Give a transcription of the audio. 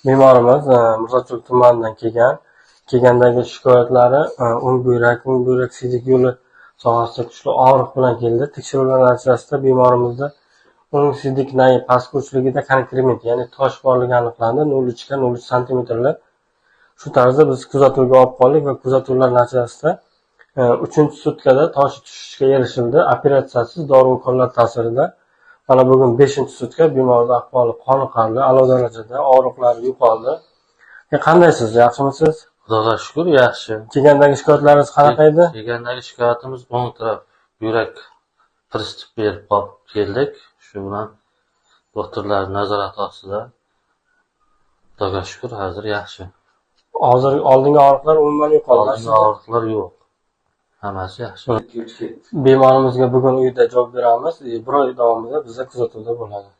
Bemorimiz Mirzacho'l tumanidan kelgan. Kelgandagi shikoyatlari o'ng buyrak, o'ng buyrak siydik yo'li sohasida kuchli og'riq bilan keldi. Tekshiruvlar natijasida bemorimizda o'ng siydik nayi pastki uchligida konkrement, ya'ni tosh borligi aniqlandi. 0,3 ga 0,3 santimetrli. Shu tarzda biz kuzatuvga olib qoldik va kuzatuvlar natijasida 3-sutkada toshi tushishga erishildi. Operatsiyasiz, dori ukollar ta'sirida. Mana bugun 5-sutka, bemorning ahvoli qoniqarli, a'lo darajada, og'riqlari yo'qoldi. Qandaysiz, yaxshimisiz? Xudoga shukur, yaxshi. Kelgandagi shikoyatlaringiz qanaqa edi? Kelgandagi shikoyatimiz o'ng taraf yurak приступ berib qolib keldik. Shu bilan doktorlar nazorati ostida. Xudoga shukur, hozir yaxshi. Hozir oldingi og'riqlar umuman yo'qoldi. Oldingi og'riqlar yo'q. Hammasi yaxshi. Bemorimizga bugun uyda javob beramiz. Bir oy davomida bizda kuzatuvda bo'ladi.